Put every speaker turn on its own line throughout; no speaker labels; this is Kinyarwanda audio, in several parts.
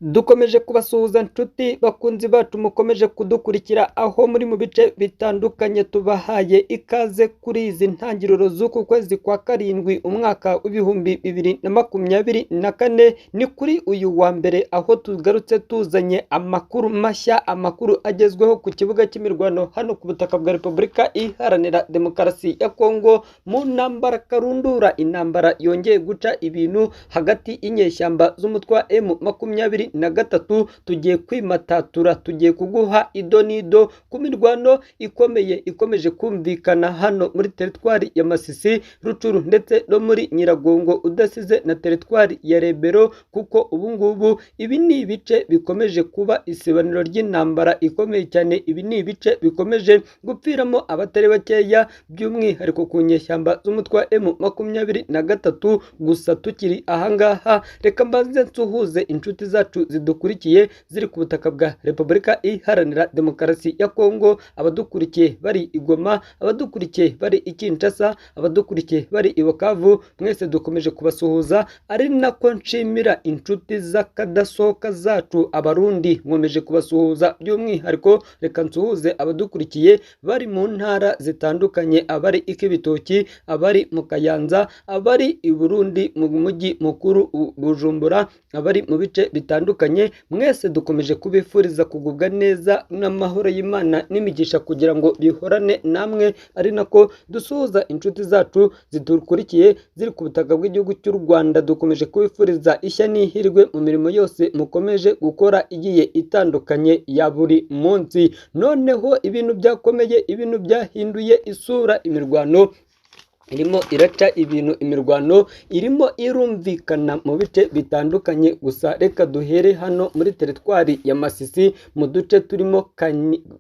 Dukomeje kubasuhuza nshuti bakunzi bacu mukomeje kudukurikira aho muri mu bice bitandukanye. Tubahaye ikaze kuri izi ntangiriro z'uku kwezi kwa karindwi, umwaka wa 2024. Ni kuri uyu wa mbere aho tugarutse tuzanye amakuru mashya, amakuru agezweho ku kibuga cy'imirwano hano ku butaka bwa Repubulika Iharanira Demokarasi ya Kongo, mu ntambara karundura, intambara yongeye guca ibintu hagati y'inyeshyamba z'umutwe wa M23. Tugiye kwimatatura, tugiye kuguha ido n'ido ku mirwano ikomeye ikomeje kumvikana hano muri teritwari ya Masisi, Rucuru ndetse no muri Nyiragongo, udasize na teritwari ya Rebero, kuko ubu ngubu ibi ni ibice bikomeje kuba isibaniro ry'intambara ikomeye cyane. Ibi ni ibice bikomeje gupfiramo abatari bakeya, by'umwihariko ku nyeshyamba z'umutwe wa M23. Gusa tukiri ahangaha, reka mbanze nsuhuze inshuti zacu zidukurikiye ziri ku butaka bwa Repubulika Iharanira Demokarasi ya Kongo, abadukurikiye bari i Goma, abadukurikiye bari i Kinshasa, abadukurikiye bari i Bukavu, mwese dukomeje kubasuhuza, ari nako nshimira inshuti z'akadasohoka zacu Abarundi, nkomeje kubasuhuza. By'umwihariko reka nsuhuze abadukurikiye bari mu ntara zitandukanye, abari i Kibitoki, abari mu Kayanza, abari i Burundi mu mujyi mukuru Bujumbura, abari mu bice bitandukanye, mwese dukomeje kubifuriza kugubwa neza n'amahoro y'Imana n'imigisha kugira ngo bihorane namwe, ari nako dusuhuza inshuti zacu zidukurikiye ziri ku butaka bw'igihugu cy'u Rwanda. Dukomeje kubifuriza ishya n'ihirwe mu mirimo yose mukomeje gukora igiye itandukanye ya buri munsi. Noneho ibintu byakomeye, ibintu byahinduye isura, imirwano irimo iraca ibintu, imirwano irimo irumvikana mu bice bitandukanye. Gusa reka duhere hano muri teritwari ya Masisi, mu duce turimo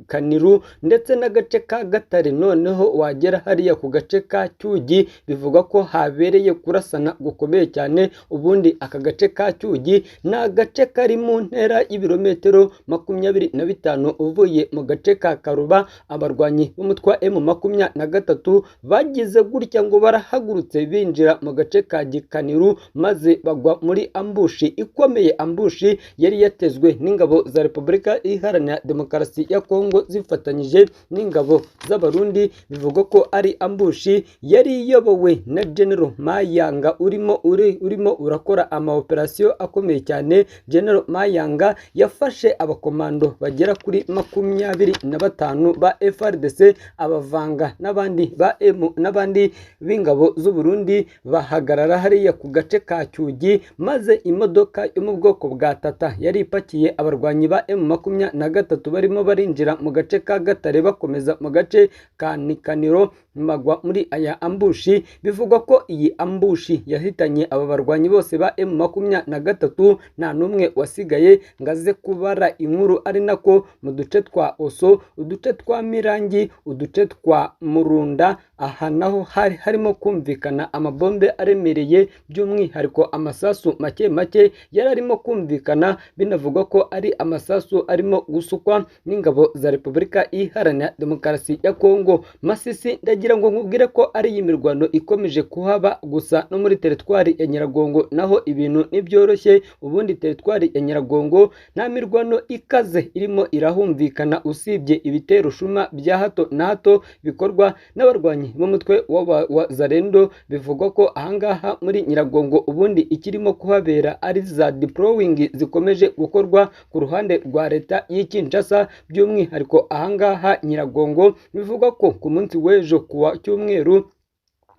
Kaniru ndetse n'agace ka Gatare. Noneho wagera hariya ku gace ka Cyugi, bivugwa ko habereye kurasana gukomeye cyane. Ubundi aka gace ka Cyugi ni agace kari mu ntera y'ibirometero 25 uvuye mu gace ka Karuba. Abarwanyi b'umutwe wa M23 bagize gutya ngo barahagurutse binjira mu gace ka Gikaniru, maze bagwa muri ambushi ikomeye, ambushi yari yatezwe n'ingabo za Repubulika Iharanira Demokarasi ya Kongo zifatanyije n'ingabo z'Abarundi. Bivugwa ko ari ambushi yari iyobowe na General Mayanga urimo urakora ama operasiyo akomeye cyane. General Mayanga yafashe abakomando bagera kuri 25 ba FARDC, abavanga n'abandi ba M n'abandi b'ingabo z'u Burundi, bahagarara hariya ku gace ka Cyugi, maze imodoka yo mu bwoko bwa Tata yari ipakiye abarwanyi ba M23 barimo barinjira mu gace ka Gatare bakomeza mu gace ka Nikaniro, bagwa muri aya ambushi. Bivugwa ko iyi ambushi yahitanye aba barwanyi bose ba M23, nta n'umwe wasigaye ngo aze kubara inkuru. Ari nako mu duce twa Oso, uduce twa Mirangi, uduce twa Murunda, aha naho hari harimo kumvikana amabombe aremereye, by'umwihariko amasasu make make yari arimo kumvikana, binavugwa ko ari amasasu arimo gusukwa n'ingabo za Repubulika Iharanira Demokarasi ya Kongo. Masisi, ndagira ngo nkubwire ko ari iyi mirwano ikomeje kuhaba. Gusa no muri teritwari ya Nyiragongo naho ibintu ntibyoroshye. Ubundi teritwari ya Nyiragongo nta mirwano ikaze irimo irahumvikana, usibye ibitero shuma bya hato na hato bikorwa n'abarwanyi b'umutwe wa Zarendo. Bivugwa ko ahangaha muri Nyiragongo ubundi ikirimo kuhabera ari za deploying zikomeje gukorwa ku ruhande rwa leta y'i Kinshasa. By'umwihariko ahangaha Nyiragongo bivugwa ko ku munsi w'ejo kuwa cyumweru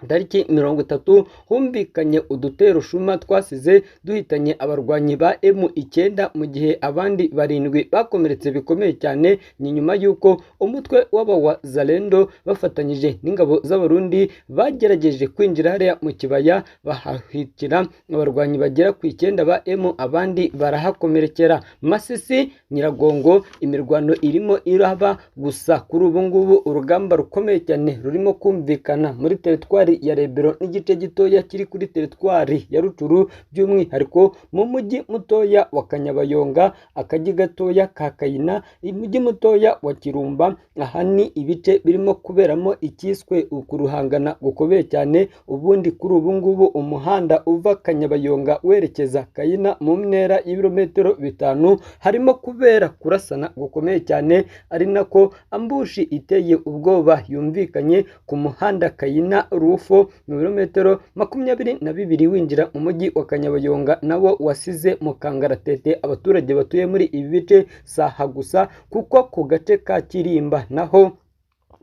tariki 30 humvikanye udutero shuma twasize duhitanye abarwanyi ba M9, mu gihe abandi 7 bakomeretse bikomeye cyane. Ni nyuma y'uko umutwe w'aba wa Zalendo bafatanyije n'ingabo z'Abarundi bagerageje kwinjira hariya mu kibaya, bahahitira abarwanyi bagera ku 9 ba M, abandi barahakomerekera. Masisi, Nyiragongo, imirwano irimo iraba. Gusa kuri ubu ngubu urugamba rukomeye cyane rurimo kumvikana muri teritwari teritwari ya Rebero n'igice gitoya kiri kuri teritwari ya Rucuru, by'umwihariko mu mujyi mutoya wa Kanyabayonga, akajyi gatoya ka Kayina, umujyi mutoya wa Kirumba. Aha ni ibice birimo kuberamo ikiswe ukuruhangana gukomeye cyane. Ubundi kuri ubu ngubu umuhanda uva Kanyabayonga werekeza Kayina mu ntera y'ibirometero 5 harimo kubera kurasana gukomeye cyane, ari nako ambushi iteye ubwoba yumvikanye ku muhanda Kayina Rufo mu birometero 22 winjira mu mujyi wa Kanyabayonga, nawo wasize mu kangaratete abaturage batuye muri ibi bice saha gusa, kuko ku gace ka Kirimba naho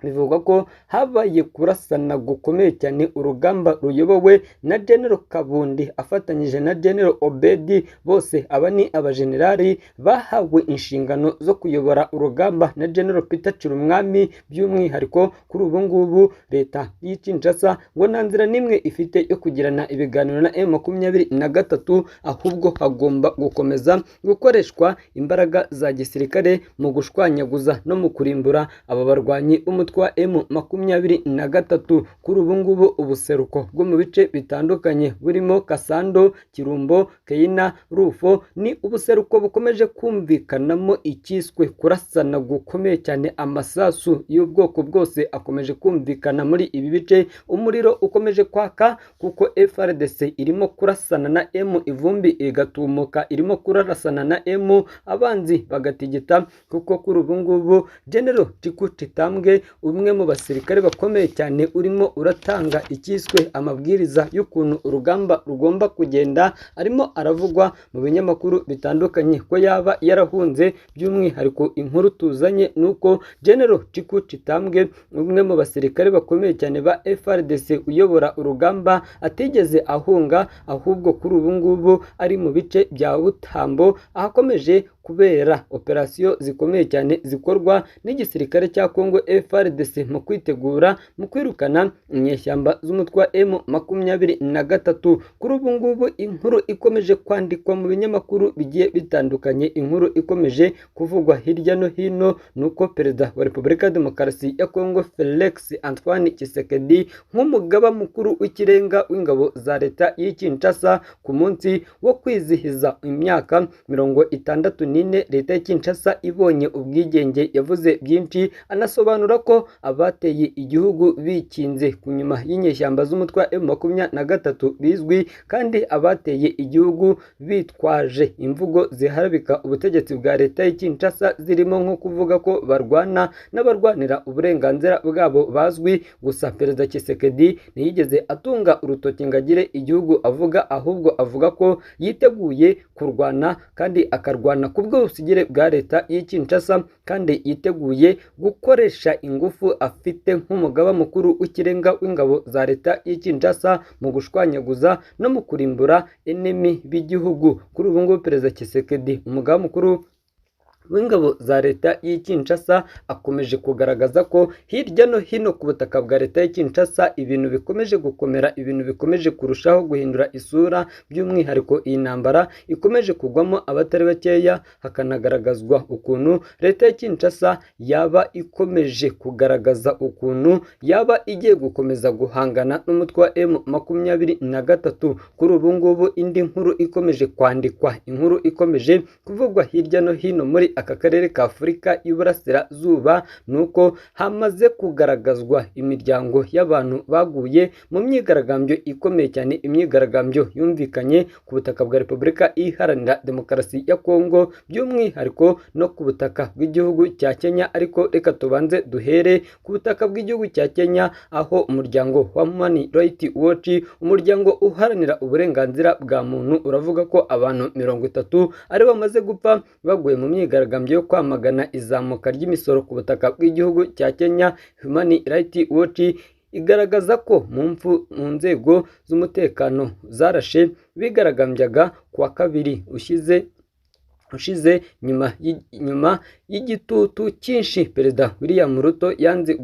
bivugwa ko habaye kurasana gukomeye cyane, urugamba ruyobowe na General Kabundi afatanyije na General Obedi, bose aba ni abajenerali bahawe inshingano zo kuyobora urugamba na General Peter Cirumwami. By'umwihariko kuri ubu ngubu leta y'i Kinshasa ngo nta nzira n'imwe ifite yo kugirana ibiganiro na M23, ahubwo hagomba gukomeza gukoreshwa imbaraga za gisirikare mu gushwanyaguza no mu kurimbura aba barwanyi b'umutwe wa M23. Kuri ubu ngubu ubuseruko bwo mu bice bitandukanye burimo Kasando, Kirumbo, Kayina, Rufo ni ubuseruko bukomeje kumvikanamo ikiswe kurasana gukomeye cyane, amasasu y'ubwoko bwose akomeje kumvikana muri ibi bice, umuriro ukomeje kwaka kuko FARDC irimo kurasana na M, ivumbi igatumuka, irimo kurasana na M, abanzi bagatigita, kuko kuri ubu ngubu General Chiku Chitambwe, umwe mu basirikare bakomeye cyane urimo uratanga ikiswe amabwiriza y'ukuntu urugamba rugomba kugenda, arimo aravugwa mu binyamakuru bitandukanye ko yaba yarahunze. By'umwihariko inkuru tuzanye nuko General Chiku Chitambwe, umwe mu basirikare bakomeye cyane ba FARDC uyobora urugamba, atigeze ahunga, ahubwo kuri ubu ngubu ari mu bice bya Butambo ahakomeje kubera operasiyo zikomeye cyane zikorwa n'igisirikare cya Congo FARDC mu kwitegura mu kwirukana inyeshyamba z'umutwe wa M23. Kuri ubu ngubu inkuru ikomeje kwandikwa mu binyamakuru bigiye bitandukanye, inkuru ikomeje kuvugwa hirya no hino nuko Perezida wa Repubulika ya Demokarasi ya Congo Felix Antoine Tshisekedi nk'umugaba mukuru w'ikirenga w'ingabo za leta y'i Kinshasa, ku munsi wo kwizihiza imyaka 64 leta ya Kinshasa ibonye ubwigenge, yavuze byinshi anasobanura ko abateye igihugu bikinze ku nyuma y'inyeshyamba z'umutwe wa M23 bizwi, kandi abateye igihugu bitwaje imvugo ziharabika ubutegetsi bwa leta ya Kinshasa, zirimo nko kuvuga ko barwana n'abarwanira uburenganzira bwabo bazwi. Gusa Perezida Tshisekedi ntiyigeze atunga urutoki ngo agire igihugu avuga, ahubwo avuga ko yiteguye kurwana kandi akarwana ku bw'ubusigire bwa leta y'i Kinshasa, kandi yiteguye gukoresha ingufu afite nk'umugaba mukuru w'ikirenga w'ingabo za leta y'i Kinshasa mu gushwanyaguza no mu kurimbura enemi b'igihugu. Kuri ubu ngubu Perezida Tshisekedi, umugaba mukuru w'ingabo za leta y'i Kinshasa, akomeje kugaragaza ko hirya no hino ku butaka bwa leta y'i Kinshasa ibintu bikomeje gukomera, ibintu bikomeje kurushaho guhindura isura, by'umwihariko iyi ntambara ikomeje kugwamo abatari bakeya, hakanagaragazwa ukuntu leta ya Kinshasa yaba ikomeje kugaragaza ukuntu yaba igiye gukomeza guhangana n'umutwe wa M23. Kuri ubu ngubu indi nkuru ikomeje kwandikwa, inkuru ikomeje kuvugwa hirya no hino muri aka karere ka Afurika y'Uburasirazuba nuko hamaze kugaragazwa imiryango y'abantu baguye mu myigaragambyo ikomeye cyane, imyigaragambyo yumvikanye ku butaka bwa Repubulika Iharanira Demokarasi ya Kongo, by'umwihariko no ku butaka bw'igihugu cya Kenya. Ariko reka tubanze duhere ku butaka bw'igihugu cya Kenya, aho umuryango wa Human Rights Watch, umuryango uharanira uburenganzira bwa muntu, uravuga ko abantu 30 ari bamaze gupfa baguye mu myigaragambyo yo kwamagana izamuka ry'imisoro ku butaka bw'igihugu cya Kenya. Human Rights Watch igaragaza ko mu mfu mu nzego z'umutekano zarashe bigaragambyaga kuwa kabiri ushize nyuma y'igitutu cyinshi Perezida William Ruto yanze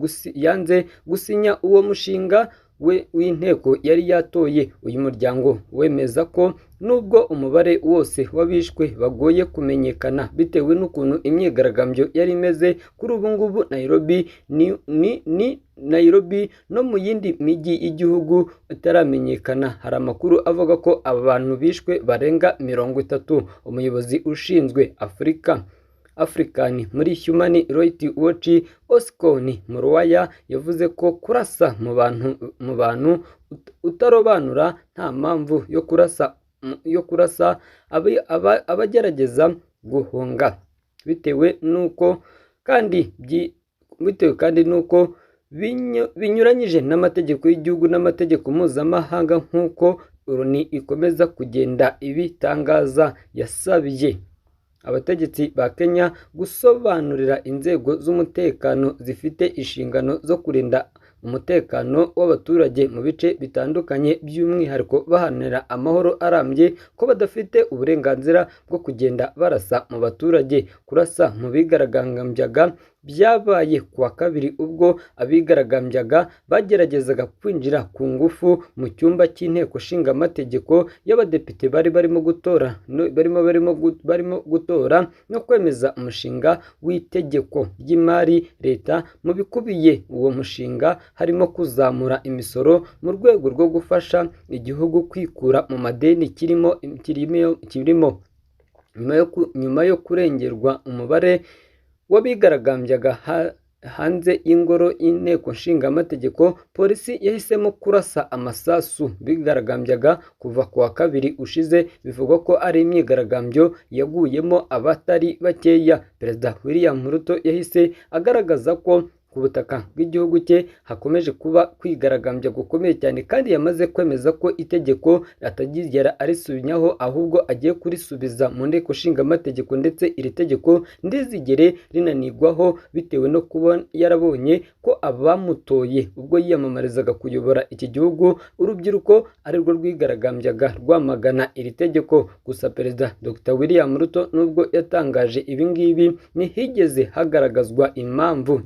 gusinya uwo mushinga we w'inteko yari yatoye. Uyu muryango wemeza ko nubwo umubare wose w'abishwe bagoye kumenyekana bitewe n'ukuntu imyigaragambyo yari imeze, kuri ubu ngubu Nairobi ni Nairobi no mu yindi mijyi y'igihugu itaramenyekana hari amakuru avuga ko aba bantu bishwe barenga 30. Umuyobozi ushinzwe African muri Human Rights Watch Oscar Murwaya yavuze ko kurasa mu bantu utarobanura nta mpamvu yo kurasa abagerageza guhunga, bitewe nuko kandi nuko binyuranyije n'amategeko y'igihugu n'amategeko mpuzamahanga nk'uko Loni ikomeza kugenda ibitangaza. Yasabye abategetsi ba Kenya gusobanurira inzego z'umutekano zifite inshingano zo kurinda umutekano w'abaturage mu bice bitandukanye, by'umwihariko baharanira amahoro arambye, ko badafite uburenganzira bwo kugenda barasa mu baturage. Kurasa mu bigaragambyaga byabaye kuwa kabiri ubwo abigaragambyaga bageragezaga kwinjira ku ngufu mu cyumba cy'inteko nshingamategeko y'abadepite bari barimo gutora barimo gutora no kwemeza umushinga w'itegeko ry'imari leta. Mu bikubiye uwo mushinga harimo kuzamura imisoro mu rwego rwo gufasha igihugu kwikura mu madeni kirimo. Nyuma yo kurengerwa umubare w'abigaragambyaga hanze y'ingoro y'inteko nshingamategeko, polisi yahisemo kurasa amasasu bigaragambyaga kuva ku wa kabiri ushize. Bivugwa ko ari imyigaragambyo yaguyemo abatari bakeya. Perezida William Ruto yahise agaragaza ko ku butaka bw'igihugu cye hakomeje kuba kwigaragambya gukomeye cyane, kandi yamaze kwemeza ko itegeko atagigera arisubizaho, ahubwo agiye kurisubiza mu nteko nshingamategeko, ndetse iri tegeko ndizigere rinanigwaho bitewe no kuba yarabonye ko abamutoye ubwo yiyamamarizaga kuyobora iki gihugu urubyiruko arirwo rwigaragambyaga rwamagana iri tegeko. Gusa Perezida Dr William Ruto nubwo yatangaje ibi ngibi ntihigeze hagaragazwa impamvu,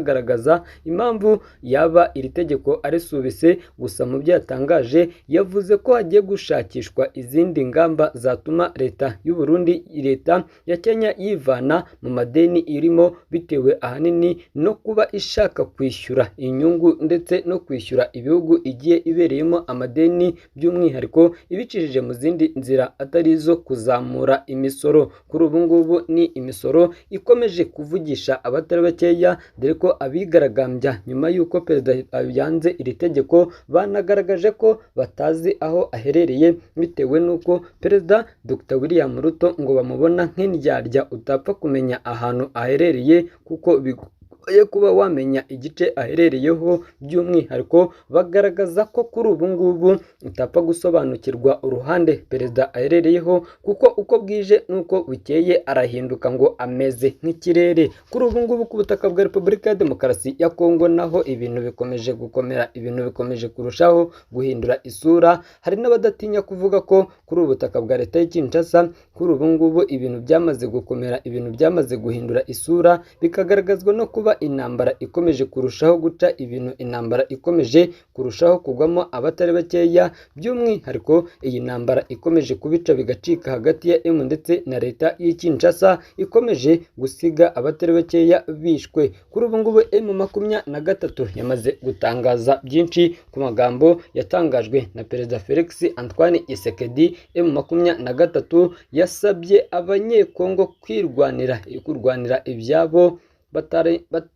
garagaza impamvu yaba iri tegeko arisubise. Gusa mu byo yatangaje yavuze ko hagiye gushakishwa izindi ngamba zatuma leta y'u Burundi, leta ya Kenya yivana mu madeni irimo, bitewe ahanini no kuba ishaka kwishyura inyungu ndetse no kwishyura ibihugu igiye ibereyemo amadeni, by'umwihariko ibicishije mu zindi nzira atari izo kuzamura imisoro. Kuri ubu ngubu ni imisoro ikomeje kuvugisha abatari bakeya, dore ko abigaragambya nyuma y'uko perezida yanze iri tegeko banagaragaje ko batazi aho aherereye, bitewe n'uko Perezida Dr William Ruto ngo bamubona nk'indyarya utapfa kumenya ahantu aherereye, kuko bigoye kuba wamenya igice aherereyeho. By'umwihariko bagaragaza ko kuri ubu ngubu utapfa gusobanukirwa uruhande perezida aherereyeho, kuko uko bwije n'uko bukeye arahinduka ngo ameze nk'ikirere. Kuri ubu ngubu ku butaka bwa Repubulika ya Demokarasi ya Kongo naho ibintu bikomeje gukomera, ibintu bikomeje kurushaho guhindura isura. Hari n'abadatinya kuvuga ko kuri ubu butaka bwa leta y'i Kinshasa kuri ubu ngubu ibintu byamaze gukomera, ibintu byamaze guhindura isura, bikagaragazwa no kuba intambara ikomeje kurushaho guca ibintu, intambara ikomeje kurushaho kugwamo abatari bakeya. By'umwihariko iyi ntambara ikomeje kubica bigacika hagati ya M ndetse na leta y'i Kinshasa ikomeje gusiga abatari bakeya bishwe. Kuri ubu ngubu M23 yamaze gutangaza byinshi ku magambo yatangajwe na Perezida Felix Antoine Tshisekedi. M23 yasabye abanyekongo kurwanira ibyabo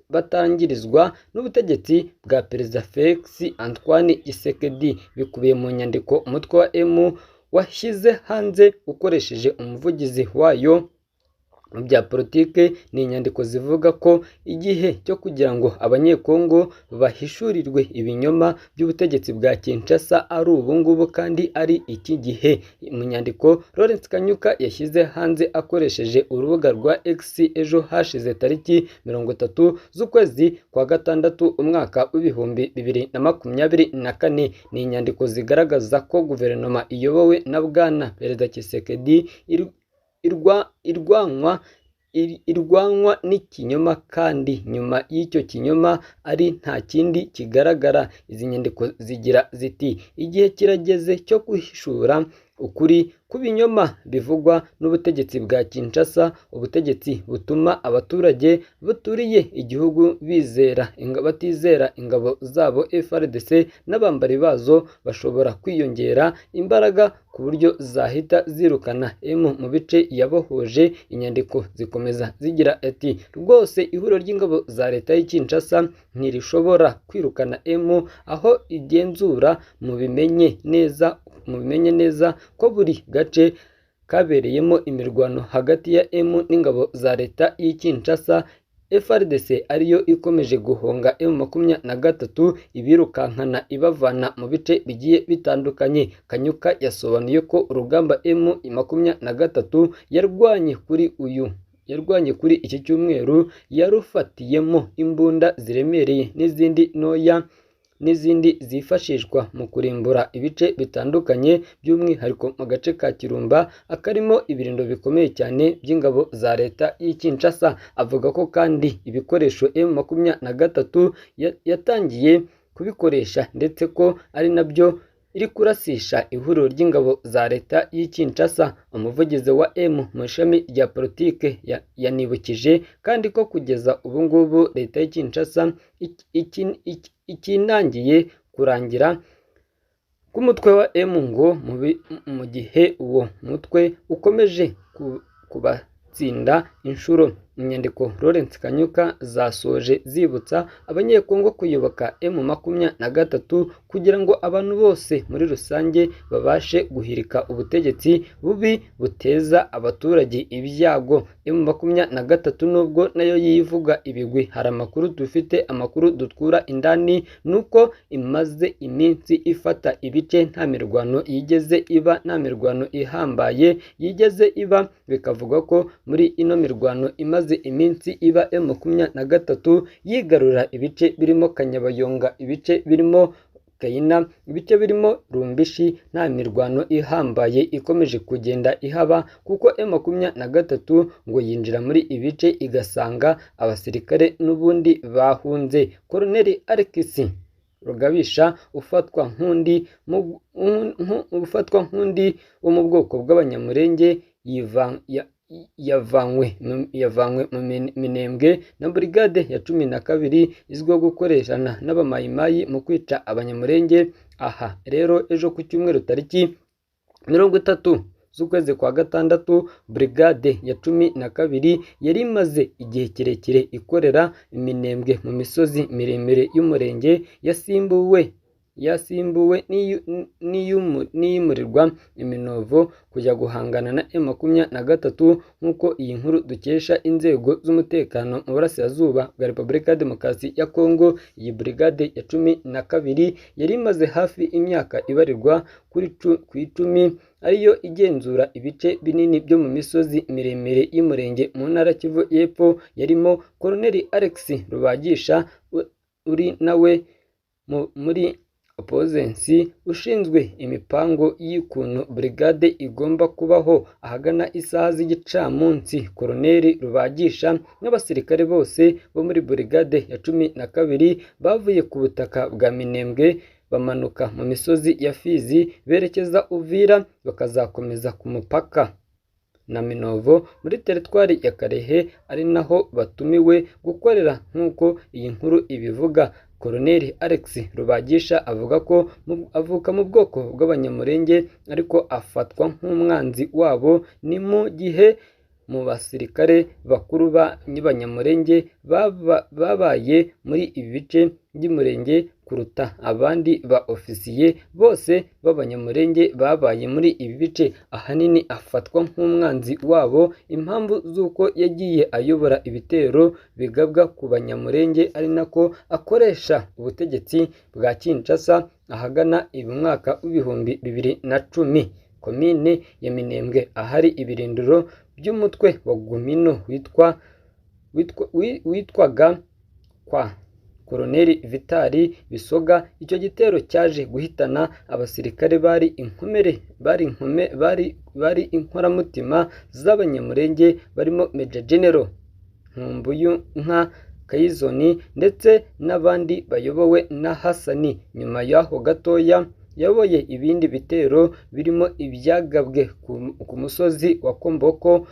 batangirizwa n'ubutegetsi bwa Perezida Felix Antoine Tshisekedi. Bikubiye mu nyandiko umutwe wa M washyize hanze ukoresheje umuvugizi wayo mu bya politike. Ni inyandiko zivuga ko igihe cyo kugira ngo abanyekongo bahishurirwe ibinyoma by'ubutegetsi bwa Kinshasa ari ubu ngubu kandi ari iki gihe. Mu nyandiko Lawrence Kanyuka yashyize hanze akoresheje urubuga rwa X ejo hashize tariki 30 z'ukwezi kwa gatandatu umwaka w'2024, ni inyandiko zigaragaza ko guverinoma iyobowe na Bwana Perezida Tshisekedi irwanywa irwanwa n'ikinyoma kandi nyuma y'icyo kinyoma ari nta kindi kigaragara. Izi nyandiko zigira ziti: igihe kirageze cyo guhishura ukuri ku binyoma bivugwa n'ubutegetsi bwa Kinshasa, ubutegetsi butuma abaturage baturiye igihugu bizera batizera ingabo zabo FARDC n'abambari bazo bashobora kwiyongera imbaraga ku buryo zahita zirukana M mu bice yabohoje. Inyandiko zikomeza zigira ati: rwose ihuriro ry'ingabo za leta y'i Kinshasa ntirishobora kwirukana M aho igenzura, mubimenye neza ko buri gace kabereyemo imirwano hagati ya M n'ingabo za leta y'i Kinshasa, FARDC ariyo ikomeje guhonga M23 ibirukankana ibavana mu bice bigiye bitandukanye. Kanyuka yasobanuye ko urugamba M23 yarwanye kuri iki cyumweru yarufatiyemo imbunda ziremereye n'izindi ntoya n'izindi zifashishwa mu kurimbura ibice bitandukanye, by'umwihariko mu gace ka Kirumba akarimo ibirindo bikomeye cyane by'ingabo za leta y'i Kinshasa. Avuga ko kandi ibikoresho M23 yatangiye kubikoresha ndetse ko ari nabyo iri kurasisha ihuriro ry'ingabo za leta y'i Kinshasa. Umuvugizi wa M mu ishami rya politike yanibukije kandi ko kugeza ubu ngubu leta y'i Kinshasa ikinangiye kurangira k'umutwe wa M ngo mu gihe uwo mutwe ukomeje kubatsinda inshuro. Inyandiko Lawrence Kanyuka zasoje zibutsa abanyekongo kuyoboka M23 kugira ngo abantu bose muri rusange babashe guhirika ubutegetsi bubi buteza abaturage ibyago. M23 nubwo nayo yivuga ibigwi, hari amakuru dufite, amakuru dukura indani nuko imaze iminsi ifata ibice nta mirwano yigeze iba, nta mirwano ihambaye yigeze iba. Bikavuga ko muri ino mirwano imaze iminsi iba M23 yigarura ibice birimo Kanyabayonga, ibice birimo Kayina, ibice birimo Rumbishi, nta mirwano ihambaye ikomeje kugenda ihaba, kuko M23 ngo yinjira muri ibice igasanga abasirikare n'ubundi bahunze. Colonel Alex Rugabisha ufatwa nk'undi wo mu bwoko bw'Abanyamurenge yavanywe mu Minembwe na brigade ya 12 izwiho gukoreshana n'abamayimayi mu kwica Abanyamurenge. Aha rero ejo ku cyumweru tariki 30 z'ukwezi kwa gatandatu, brigade ya 12 yari imaze igihe kirekire ikorera Minembwe mu misozi miremire y'umurenge yasimbuwe n'iyimurirwa Iminovo kujya guhangana na M23, nk'uko iyi nkuru dukesha inzego z'umutekano mu burasirazuba bwa Repubulika ya Demokarasi ya Kongo. Iyi brigade ya 12 yari imaze hafi imyaka ibarirwa ku 10 ariyo igenzura ibice binini byo mu misozi miremire y'umurenge mu ntara Kivu y'Epfo, yarimo Colonel Alex Rubagisha uri nawe muri Opozensi ushinzwe imipango y'ukuntu brigade igomba kubaho. Ahagana isaha z'igicamunsi, Colonel Rubagisha n'abasirikare bose bo muri brigade ya 12 bavuye ku butaka bwa Minembwe bamanuka mu misozi ya Fizi berekeza Uvira, bakazakomeza ku mupaka na Minovo muri teritwari ya Karehe, ari naho batumiwe gukorera nk'uko iyi nkuru ibivuga. Colonel Alex Rubagisha avuga ko avuka mu bwoko bw'Abanyamurenge ariko afatwa nk'umwanzi wabo, ni mu gihe mu basirikare bakuru b'Abanyamurenge babaye muri ibi bice by'umurenge kuruta abandi ba ofisiye bose b'Abanyamurenge babaye muri ibi bice. Ahanini afatwa nk'umwanzi wabo impamvu z'uko yagiye ayobora ibitero bigabwa ku Banyamurenge, ari nako akoresha ubutegetsi bwa Kinshasa. Ahagana mu mwaka w'2010, komine ya Minembwe ahari ibirindiro by'umutwe wa Gumino witwaga kwa Koloneli Vitali Bisoga. Icyo gitero cyaje guhitana abasirikare bari inkomere bari inkome bari bari inkoramutima z'Abanyamulenge barimo Major General Nkumbuyinka Kayizoni ndetse n'abandi bayobowe na Hasani. Nyuma y'aho gatoya yayoboye ibindi bitero birimo ibyagabwe ku musozi wa Komboko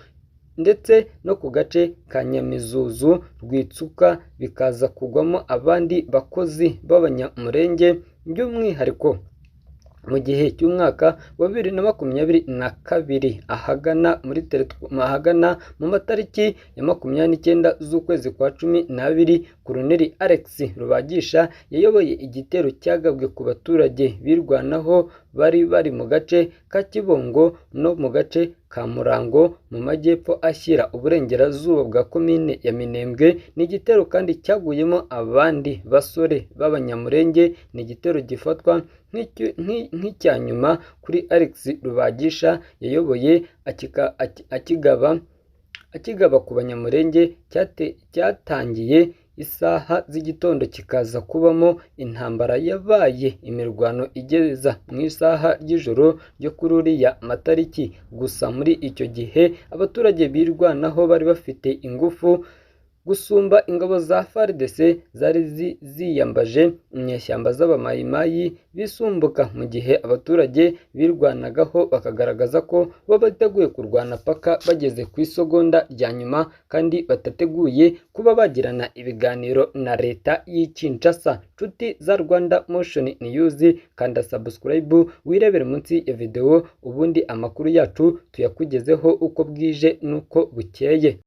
ndetse no ku gace ka Nyamizuzu Rwitsuka, bikaza kugwamo abandi bakozi b'Abanyamulenge. By'umwihariko mu gihe cy'umwaka wa 2022 ahagana mu matariki ya 29 z'ukwezi kwa 12, Koloneli Alex Rubagisha yayoboye igitero cyagabwe ku baturage birwanaho bari bari mu gace ka Kibongo no mu gace ka Murango mu majyepfo ashyira uburengerazuba bwa komine ya Minembwe. Ni igitero kandi cyaguyemo abandi basore b'Abanyamulenge. Ni igitero gifatwa nk'icya nyuma kuri Alex Rubagisha yayoboye akigaba ku Banyamulenge, cyatangiye isaha z'igitondo kikaza kubamo intambara yabaye imirwano igeza mu isaha ry'ijoro ryo kuri uriya matariki. Gusa muri icyo gihe abaturage birwanaho bari bafite ingufu gusumba ingabo za FARDC zari ziyambaje inyeshyamba z'abamayimayi bisumbuka, mu gihe abaturage birwanagaho bakagaragaza ko bo biteguye kurwana paka bageze ku isegonda rya nyuma, kandi batateguye kuba bagirana ibiganiro na leta y'i Kinshasa. Nshuti za Rwanda Motion News, kanda subscribe wirebere munsi ya video, ubundi amakuru yacu tuyakugezeho uko bwije n'uko bukeye.